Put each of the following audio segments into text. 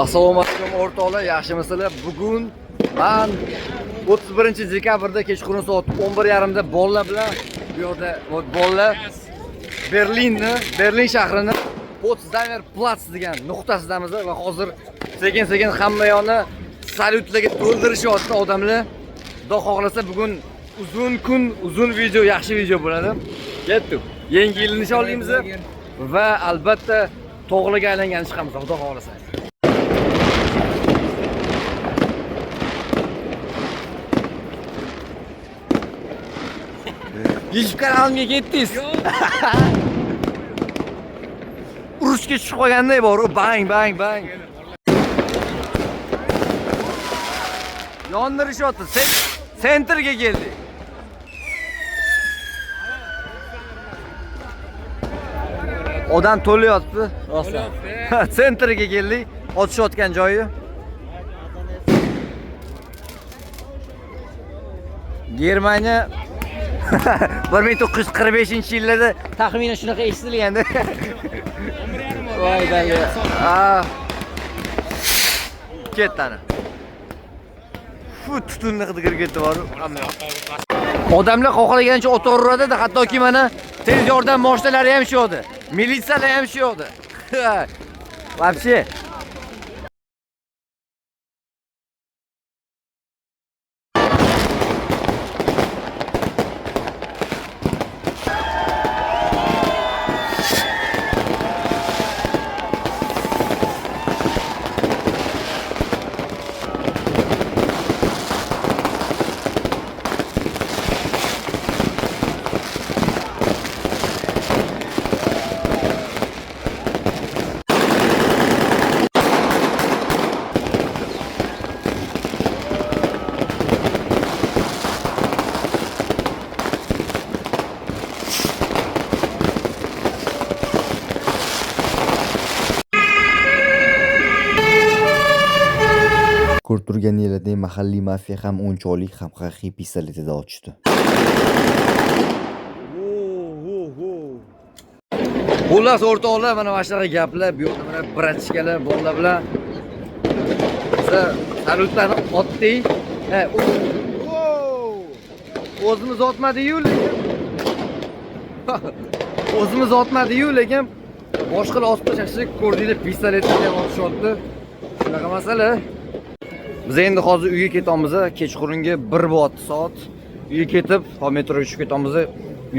Assalomu alaykum o'rtoqlar, yaxshimisizlar? Bugun men 31 dekabrda kechqurun soat 11:30 da bolalar bilan bu yerda bolalar Berlinni, Berlin shahrini Potsdamer Platz degan nuqtasidamiz va hozir sekin-sekin hamma yoqni salyutlarga to'ldirishyapti odamlar. Xudo xohlasa bugun uzun kun, uzun video, yaxshi video bo'ladi. Ketdik. Yangi yilni nishonlaymiz va albatta tog'larga aylangan chiqamiz, Xudo xohlasa. YouTube kanalimga ketdingiz. Urushga tushib qolganday bor, bang bang bang. Yondirishyapti. Sentrga keldik. Odam to'layapti, rostdan. Sentrga keldik. Otishayotgan joyi. Germaniya 1945-yillarda taxminan shunaqa eshitilganda. Voy dalla. Ketdi ana. Fu tutunni hidi kirib ketdi bor. Odamlar xohlagancha otaveradi, hattoki mana tez yordam mashinalari ham shu yoqda. Militsiyalar ham shu yoqda. Вообще. Ko'rib turganinglardek, mahalliy mafiya ham 10 oylik, ham haqiqiy pistoletida otishdi. Xullas o'rtoqlar, mana shunaqa gaplar, bu yerda mana bratishkalar, bolalar bilan biza salyutlarni otdik. O'zimiz otmadi-yu, lekin o'zimiz otmadi-yu, lekin boshqalar otib tashlashni ko'rdinglar, pistoletlar ham otishyapti. Shunaqa masala. Biz endi hozir uyga ketamiz, kechqurungi 1 bo'lyapti soat. Uyga ketib, hop metroga tushib ketamiz.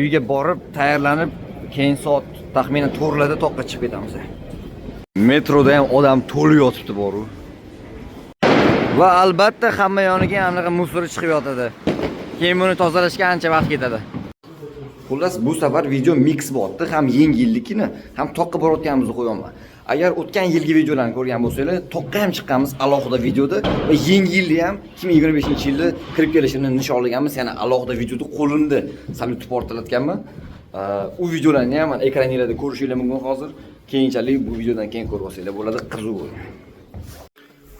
Uyga borib, tayyorlanib, keyin soat taxminan 4larda toqqa chiqib ketamiz. Metroda ham odam to'lib yotibdi boru. Va albatta hamma yoniga anaqa musor chiqib yotadi. Keyin buni tozalashga ancha vaqt ketadi. Xullas, bu safar video mix bo'lyapti. Ham yangi yillikini, ham toqqa borayotganimizni qo'yapman. Agar o'tgan yilgi videolarni ko'rgan bo'lsanglar, toqqa ham chiqqanmiz alohida videoda va yangi yilni ham 2025-yilda kirib kelishini nishonlaganmiz. Ya'ni alohida videoda qo'limda salyut portlatganman. U videolarni ham mana ekraninglarda ko'rishinglar mumkin hozir. Keyinchalik bu videodan keyin ko'rib olsanglar bo'ladi, qiziq bo'lgan.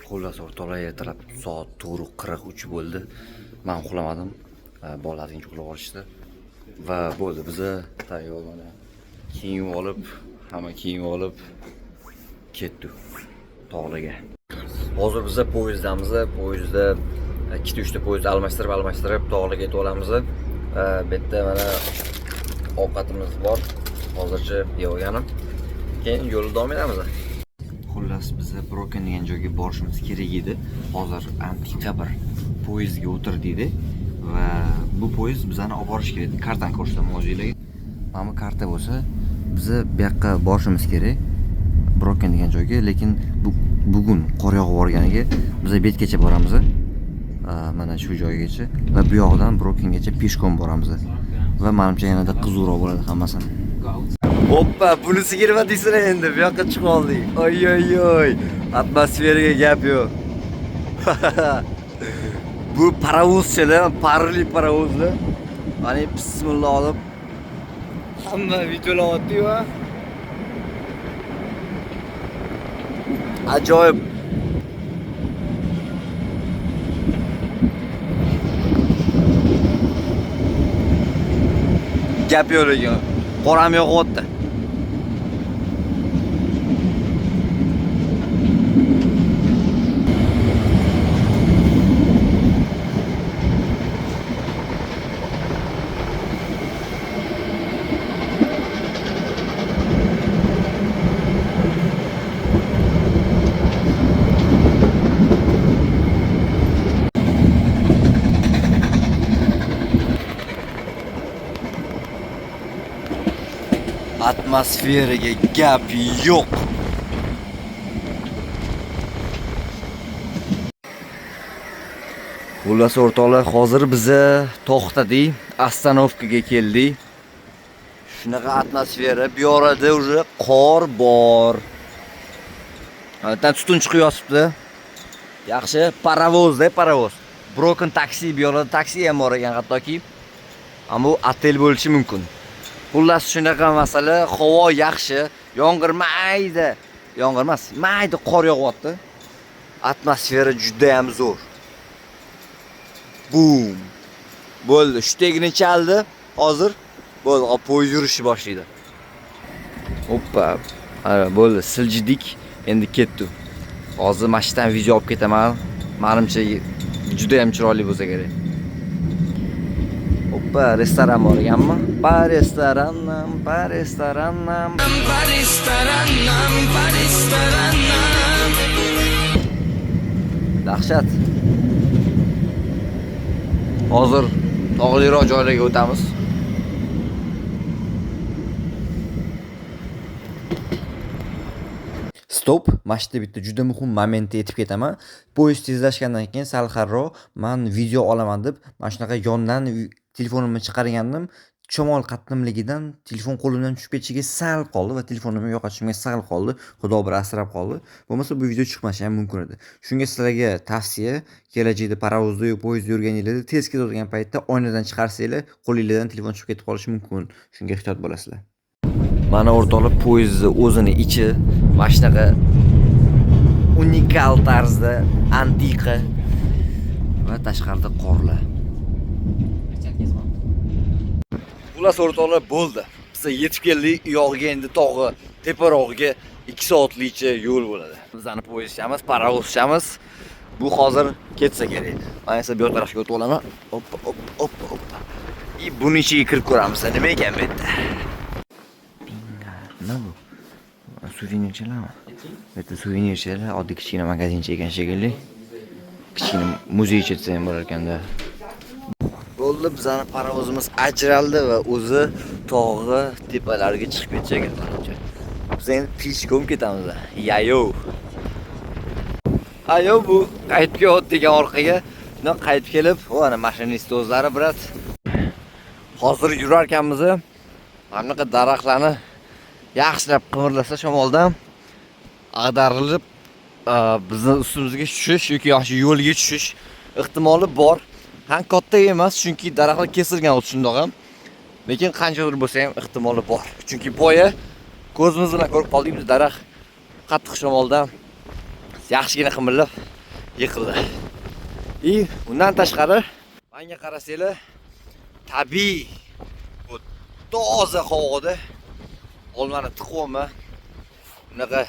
Xullas o'rtoqlar, ertalab soat 4:43 bo'ldi. Men uxlamadim. Bolalar ozgincha uxlab olishdi. Va bo'ldi, biza tayyor mana kiyim olib, hamma kiyim olib ketdik tog'larga. Hozir biza poyezdamiz, poyezdda ikkita uchta poyezd almashtirib almashtirib tog'larga yetib olamiz. Bu yerda mana ovqatimiz bor. Hozircha yeb olganim. Keyin yo'lda davom etamiz. Xullas biza Broken degan joyga borishimiz kerak edi. Hozir antiqa bir poyezdga o'tirdik va bu poyezd bizani olib borishi kerak edi. Kartani ko'rsataman o'zinglarga. Mana bu karta bo'lsa, biza bu yoqqa borishimiz kerak. Broken degan joyga, lekin bu bugun qor yog'ib yuborganiga biza bu yergacha boramiz. Mana shu joygacha va bu yoqdan Brokengacha пешком boramiz. Va menimcha yanada qiziqroq bo'ladi hammasi. Hoppa, bunisiga nima deysizlar endi? Bu yoqqa chiqib oldik. Oy oy oy. Atmosferaga gap yo'q. Bu parovozchalar, parli parovozlar. Mana bismillah olib hamma videolayapti-yu. Ajoyib. Gap yo'q lekin. Qor ham yog'yapti. Atmosferaga gap yo'q. Xullas o'rtoqlar, hozir biza to'xtadik, остановка ga keldik. Shunaqa atmosfera, bu yerda уже qor bor. Albatta tutun chiqib yotibdi. Yaxshi, parovozda, parovoz. Broken taksi, bu yerda taksi ham bor ekan hattoki. Ammo bu otel bo'lishi mumkin. Xullas shunaqa masala, havo yaxshi, yomg'ir mayda, yomg'ir emas, mayda qor yog'yapti. Atmosfera juda ham zo'r. Bum. Bo'ldi, shutegini chaldi. Hozir bo'ldi, poyezd yurishni boshlaydi. Hoppa. Ana bo'ldi, siljidik. Endi ketdi. Hozir mana shu yerdan video olib ketaman. Menimcha juda ham chiroyli bo'lsa kerak. Hoppa, restoran bor ekanmi? Pa restoranam, pa restoranam. Pa restoranam, pa restoranam. Dahshat. Hozir tog'liroq joylarga o'tamiz. Stop, mana shu yerda bitta juda muhim momentga yetib ketaman. Poyezd tezlashgandan keyin sal xarroq man video olaman deb mana shunaqa yondan telefonimni chiqargandim. Shamol qattimligidan telefon qo'limdan tushib ketishiga sal qoldi va telefonimni yo'qotishimga sal qoldi. Xudo bir asrab qoldi. Bo'lmasa bu video chiqmashi ham mumkin edi. Shunga sizlarga tavsiya, kelajakda parovozda yo poyezdda yurganinglarda tez ketayotgan paytda oynadan chiqarsanglar, qo'linglardan telefon tushib ketib qolishi mumkin. Shunga ehtiyot bo'lasizlar. Mana o'rtoqlar, poyezdni o'zini ichi mana shunaqa unikal tarzda, antiqa va tashqarida qorlar. Xullas o'rtoqlar, bo'ldi. Biz yetib keldik. U yog'iga endi tog'i, teparog'iga 2 soatlikcha yo'l bo'ladi. Bizani poyezdchamiz, parovozchamiz bu hozir ketsa kerak. Men esa bu tarafga o'tib olaman. Hoppa, hoppa, hoppa, hoppa. И buni ichiga kirib ko'ramiz. Nima ekan bu yerda? Nima bu? Suvenirchalarmi? Bu yerda suvenirchalar, oddiy kichkina magazincha ekan shekilli. Kichkina muzeycha desa ham bo'lar ekanda. Bo'ldi, bizani parovozimiz ajraldi va o'zi tog'i tepalarga chiqib ketishga manimcha. Biz endi пешком ketamiz. Yayov. Ayo bu qaytib kelyapti degan orqaga. Shundan qaytib kelib, o ana mashinist o'zlari брат. Hozir yurar ekanmiz. Mana bunaqa daraxtlarni yaxshilab qimirlasa shamoldan ag'darilib bizni ustimizga tushish yoki yaxshi yo'lga tushish ehtimoli bor. Ha, katta emas, chunki daraxtlar kesilgan o'zi shundoq ham. Lekin qanchadir bo'lsa ham ehtimoli bor. Chunki boya ko'zimiz bilan ko'rib qoldik, biz daraxt qattiq shamoldan yaxshigina qimirlab yiqildi. И undan tashqari menga qarasanglar, tabiiy bu toza havoda olmani tiqyapman. Bunaqa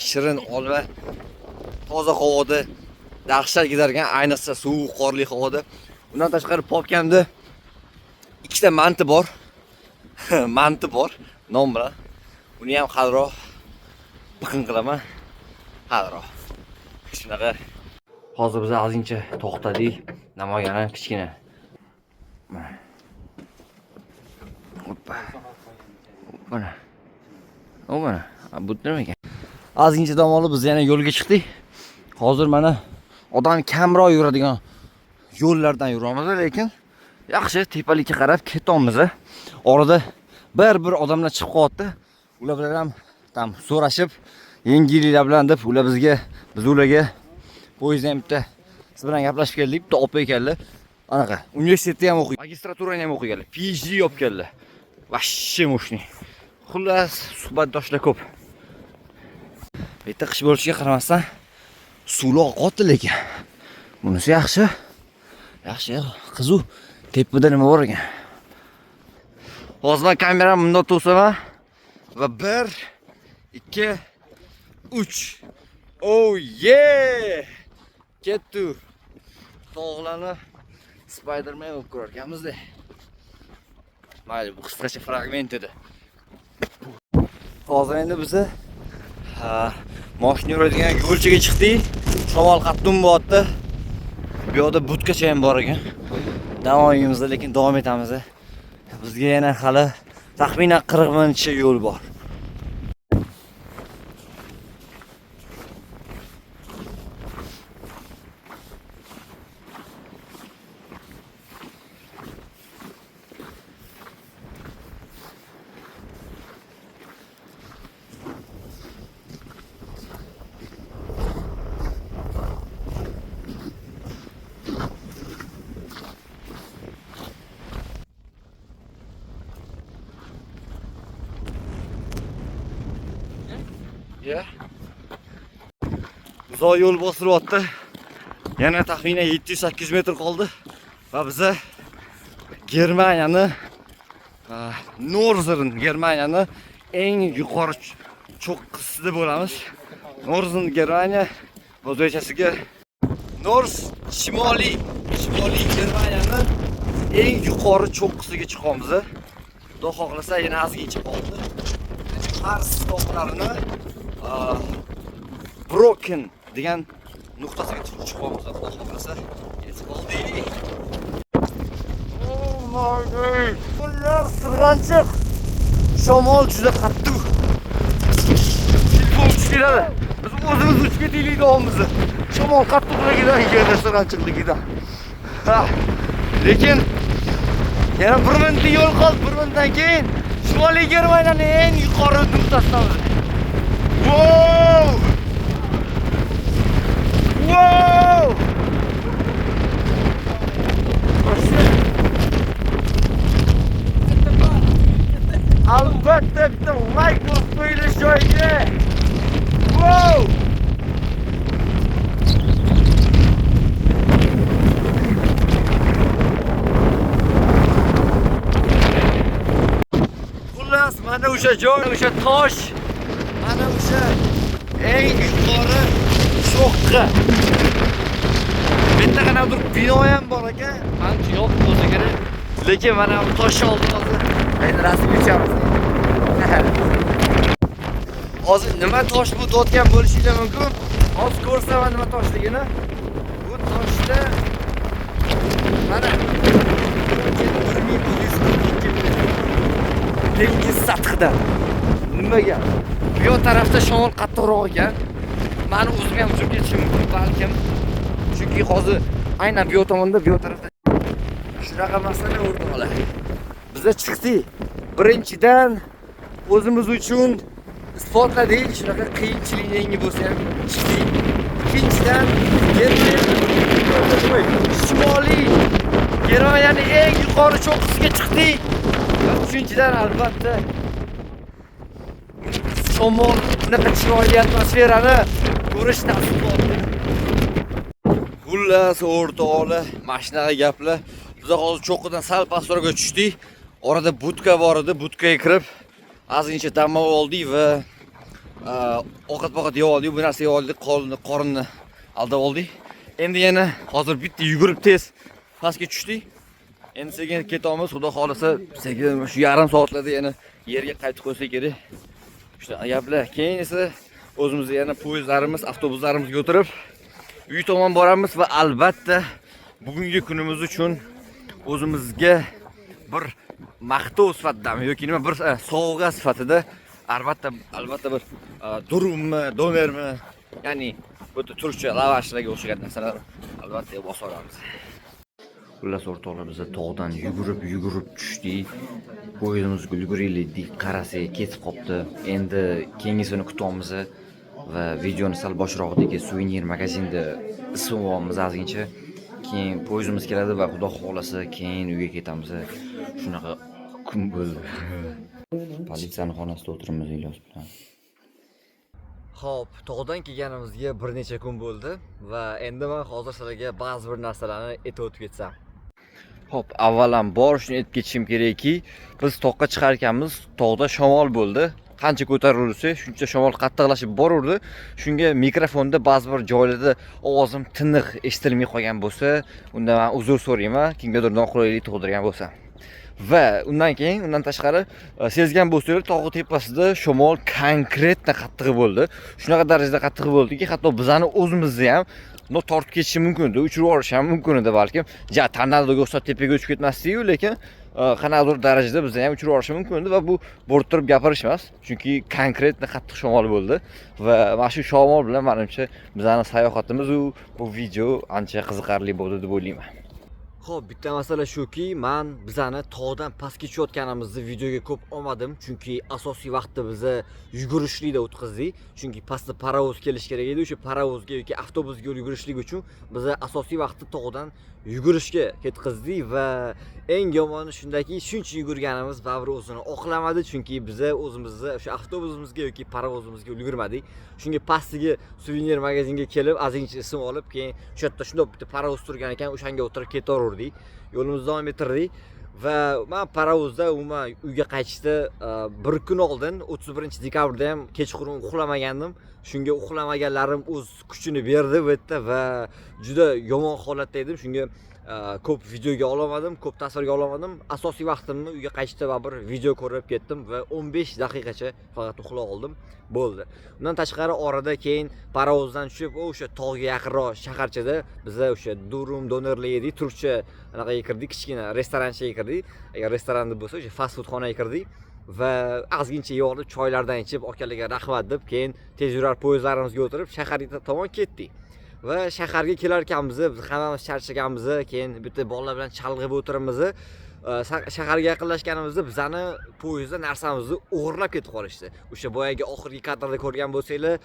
shirin olma toza havoda dahshat ketar ekan, ayniqsa sovuq qorli havoda. Undan tashqari popkamda ikkita manti bor. Manti bor, non bilan. Uni ham haliroq biqin qilaman. Haliroq. Shunaqa. Hozir biz ozgincha to'xtadik. Namangani kichkina. Mana. Hoppa. Mana. O mana. Bu nima ekan? Ozgincha dam olib biz yana yo'lga chiqdik. Hozir mana odam kamroq yuradigan yo'llardan yuramiz, lekin yaxshi tepalikka qarab ketamiz. Orada bir-bir odamlar chiqib qolyapti. Ular bilan ham tam so'rashib, yengilliklar bilan deb ular bizga, biz ularga poyezdda ham bitta siz bilan gaplashib keldik, bitta opa ekanlar. Anaqa universitetda ham o'qiydi, magistraturani ham o'qiganlar, PhD olib. Вообще мощный. Xullas, suhbatdoshlar ko'p. Bu yerda qish bo'lishiga qaramasdan suvlar oqyapti lekin. Bunisi yaxshi. Yaxshi, qiziq. Tepada nima bor ekan? Hozir men kameramni bundoq to'saman va 1 2 3. Oh yeah! Ketdi. Tog'larni Spider-Man bo'lib ko'rar ekanmiz-da. Mayli, bu qisqacha fragment edi. Hozir endi biz mashina yuradigan yo'lchaga chiqdik. Shamol qattiq bo'lyapti. Bu yoqda budkacha ham bor ekan. Dam olmaymiz, lekin davom etamiz. Bizga yana hali taxminan 40 minutcha yo'l bor. Uzoq yo'l bosilyapti. Yana taxminan 700-800 metr qoldi va biza Germaniyani, Northern Germaniyani eng yuqori cho'qqisida bo'lamiz. Northern Germaniya o'zbekchasiga North shimoliy Germaniyani eng yuqori cho'qqisiga chiqamiz. Xudo xohlasa, yana ozgincha qoldi. Harz tog'larini Brocken degan nuqtasiga chiqamiz, Xudo xohlasa. Yetib oldik. Oh my God! Bunlar sirg'anchiq. Shamol juda qattiq. Telefon uchib keladi. Biz o'zimiz uchib ketaylik deyapmiz. Shamol qattiqligidan, yerda sirg'anchiqligidan. Ha. Lekin yana 1 minutlik yo'l qoldi. 1 minutdan keyin Shimoliy Germaniyaning eng yuqori nuqtasidamiz. Wow! Wow! Вообще. Albatta bitta like bosib qo'yilish joyiga. Wow! Xullas, mana o'sha joy, o'sha tosh, mana o'sha eng yuqori cho'qqi. Bu yerda qanaqadir bino ham bor ekan. Manimcha, yo'q bo'lsa kerak. Lekin mana bu tosh oldi hozir. Endi rasmga tushamiz. Hozir nima tosh bu deyotgan bo'lishinglar mumkin. Hozir ko'rsaman nima toshligini. Bu toshda mana 1142 metr dengiz sathidan. Nimaga? Bu yoq tarafda shamol qattiqroq ekan. Mani o'zim ham uchib ketishim mumkin balkim. Chunki hozir aynan bu yoq tomonda, bu yoq tarafda shunaqa masala, o'rtoqlar. Biza chiqdik. Birinchidan, o'zimiz uchun isbotladik, shunaqa qiyinchilikni yengib bo'lsa ham chiqdik. Ikkinchidan, Germaniya, shimoliy Germaniyaning eng yuqori cho'qqisiga chiqdik. Va uchinchidan, albatta, shamol, bunaqa chiroyli atmosferani ko'rish nasib bo'ldi. Xullas, o'rtoqlar, mana shunaqa gaplar. Biz hozir cho'qqidan sal pastroqga tushdik. Orada budka bor edi. Budkaga kirib, ozgincha dam oldik va ovqat-povqat yeb oldik. Bu narsa yeb oldik, qorinni aldab oldik. Endi yana hozir bitta yugurib tez pastga tushdik. Endi sekin ketamiz. Xudo xohlasa, sekin shu yarim soatlarda yana yerga qaytib qo'ysak kerak. Shunaqa gaplar. Keyin esa o'zimizni yana poyezdlarimiz, avtobuslarimizga o'tirib uy tomon boramiz va albatta bugungi kunimiz uchun o'zimizga bir maqtov sifatidami yoki nima bir sovg'a sifatida albatta bir durummi, donermi, ya'ni bu turkcha lavashlarga o'xshagan narsalar albatta bosib olamiz. Xullas, o'rtoqlar, biz tog'dan yugurib yugurib tushdik. Poyezdimizga ulguraylik dedik, qarasak, ketib qolibdi. Endi keyingisini kutamiz va videoni sal boshrog'idagi suvenir magazinda isinyapmiz ozgincha. Keyin poyezdimiz keladi va Xudo xohlasa, keyin uyga ketamiz. Shunaqa kun bo'ldi. Politsiyani xonasida o'tiribmiz Ilyos bilan. Xo'p, tog'dan kelganimizga bir necha kun bo'ldi va endi men hozir sizlarga ba'zi bir narsalarni aytib o'tib ketsam. Xo'p, avvalambor shuni aytib ketishim kerakki, biz toqqa chiqar ekanmiz, tog'da shamol bo'ldi. Qancha ko'tarilsak, shuncha shamol qattiqlashib boraverdi. Shunga mikrofonda ba'zi bir joylarda ovozim tiniq eshitilmay qolgan bo'lsa, unda men uzr so'rayman, kimgadir noqulaylik tug'dirgan bo'lsam. Va undan keyin, undan tashqari, sezgan bo'lsanglar, tog'ni tepasida shamol конкретно qattiq bo'ldi. Shunaqa darajada qattiq bo'ldiki, hatto bizani o'zimizni ham но tortib ketishi mumkin edi, uchirib yuborishi ham mumkin edi balkim. Ja tornadoga o'xshab tepaga uchib ketmasdi-yu, lekin qanaqadir darajada bizni ham uchirib yuborishi mumkin edi va bu bo'rttirib gapirish emas, chunki конкретно qattiq shamol bo'ldi va mana shu shamol bilan manimcha bizani sayohatimiz u bu video ancha qiziqarli bo'ldi deb o'ylayman. Xo'p, bitta masala shuki, man bizani tog'dan pastga tushayotganimizni videoga ko'p olmadim, chunki asosiy vaqtni biza yugurishlikda o'tkazdik. Chunki pastda parovoz kelishi kerak edi, o'sha parovozga yoki avtobusga yugurishlik uchun biza asosiy vaqtni tog'dan yugurishga ketkazdik va eng yomoni shundaki, shuncha yugurganimiz baribir o'zini oqlamadi, chunki biza o'zimizni o'sha avtobusimizga yoki parovozimizga ulgurmadik. Shunga pastdagi suvenir magazinga kelib, ozgincha ism olib, keyin o'sha yerda shundoq bitta parovoz turgan ekan, o'shanga o'tirib ketaverdik. Yo'limizni davom ettirdik va man parovozda umuman uyga qaytishda bir kun oldin, 31 dekabrda ham kechqurun uxlamagandim. Shunga uxlamaganlarim o'z kuchini berdi bu yerda va juda yomon holatda edim. Shunga ko'p videoga ololmadim, ko'p tasvirga ololmadim. Asosiy vaqtimni uyga qaytishda baribir video ko'rib ketdim va 15 daqiqacha faqat uxlab oldim. Bo'ldi. Undan tashqari, orada keyin parovozdan tushib, o'sha tog'ga yaqinroq shaharchada biza o'sha durum donerlar yedik, turkcha anaqaga kirdik, kichkina restoranchaga kirdik. Agar restoran deb bo'lsa, o'sha fast food xonaga kirdik va ozgincha yeb olib, choylardan ichib, akalarga rahmat deb, keyin tez yurar poyezdlarimizga o'tirib, shaharga tomon ketdik. Va shaharga kelar ekanmiz, biz hammamiz charchaganmiz, keyin bitta bolalar bilan chalg'ib o'tiribmiz. Shaharga yaqinlashganimizda bizani poyezdda narsamizni o'g'irlab ketib qolishdi. O'sha boyagi oxirgi kadrda ko'rgan bo'lsanglar,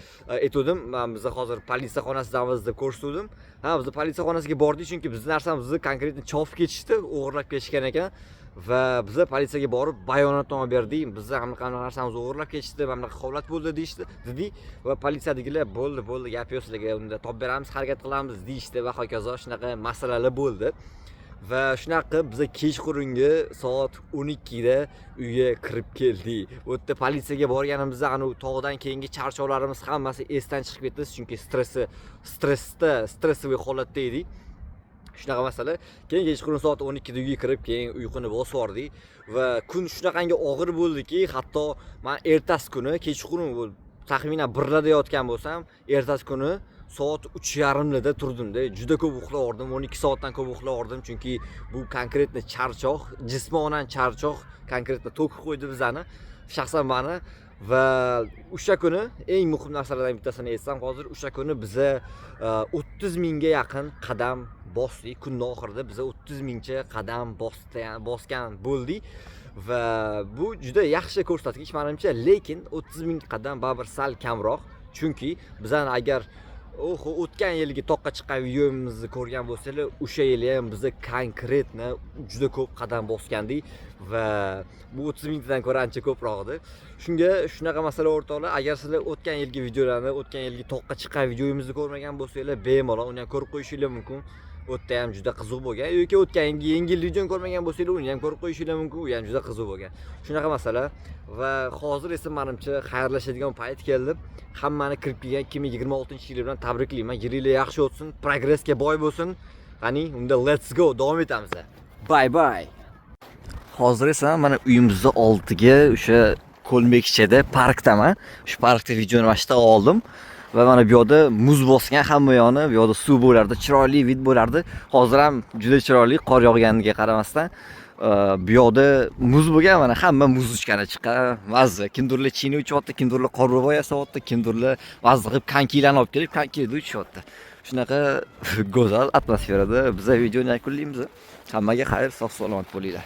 aytuvdim, man biza hozir politsiya xonasidamiz deb ko'rsatuvdim. Ha, biz politsiya xonasiga bordik, chunki bizni narsamizni конкретно chopib ketishdi, o'g'irlab ketishgan ekan. Va biza politsiyaga borib bayonotnoma berdik. Bizni hamma qanaqa narsamizni o'g'irlab ketishdi, mana bunaqa holat bo'ldi deyishdi, dedik va politsiyadagilar bo'ldi, bo'ldi, gap yo'q, sizlarga unda topib beramiz, harakat qilamiz deyishdi va hokazo, shunaqa masalalar bo'ldi. Va shunaqa qilib biza kechqurungi soat 12 da uyga kirib keldik. U yerda politsiyaga borganimizda anavi tog'dan keyingi charchoqlarimiz hammasi esdan chiqib ketdi, chunki stressda, stressовый holatda edik. Shunaqa masala. Keyin kechqurun soat 12 da uyga kirib, keyin uyquni bosib yubordik va kun shunaqangi og'ir bo'ldiki, hatto man ertasi kuni kechqurun taxminan 1 larda yotgan bo'lsam, ertasi kuni soat 3:30larda turdimda. Juda ko'p uxlavordim, 12 soatdan ko'p uxlavordim, chunki bu конкретно charchoq, jismonan charchoq конкретно to'kib qo'ydi bizani, shaxsan mani. Va o'sha kuni eng muhim narsalardan bittasini aytsam hozir, o'sha kuni biza 30 mingga yaqin qadam bosdik. Kunni oxirida biza 30 mingcha qadam bosgan bo'ldik va bu juda yaxshi ko'rsatkich manimcha, lekin 30 ming qadam baribir sal kamroq, chunki bizani agar oho o'tgan yilgi toqqa chiqqan videomizni ko'rgan bo'lsanglar, o'sha yili ham biza конкретно juda ko'p qadam bosgandik va bu 30 mingtadan ko'ra ancha ko'proq edi. Shunga shunaqa masala, o'rtoqlar, agar sizlar o'tgan yilgi videolarni, o'tgan yilgi toqqa chiqqan videomizni ko'rmagan bo'lsanglar, bemalol uni ham ko'rib qo'yishinglar mumkin. U yerda ham juda qiziq bo'lgan. Yoki o'tgan yilgi yangi yil videoni ko'rmagan bo'lsanglar, uni ham ko'rib qo'yishinglar mumkin, u ham juda qiziq bo'lgan. Shunaqa masala va hozir esa manimcha xayrlashadigan payt keldi. Hammani kirib kelgan 2026-yil bilan tabriklayman. Yilinglar yaxshi o'tsin, progressga boy bo'lsin. Qani, unda let's go, davom etamiz. Bye bye. Hozir esa mana uyimizni oldiga, o'sha ko'lmakchada, parkdaman. Shu parkda videoni mana shu yerda oldim. Va mana bu yoqda muz bosgan hamma yoni, bu yoqda suv bo'lardi, chiroyli вид bo'lardi. Hozir ham juda chiroyli, qor yog'ganiga qaramasdan. Bu yoqda muz bo'lgan, mana hamma muz uchgani chiqqan, mazza. Kimdirlar chini uchyapti, kimdirlar qorbobo yasayapti, kimdirlar mazza qilib konkilarni olib kelib, konkida uchyapti. Shunaqa go'zal atmosferada biza videoni yakunlaymiz. Hammaga xayr, sog' salomat bo'linglar.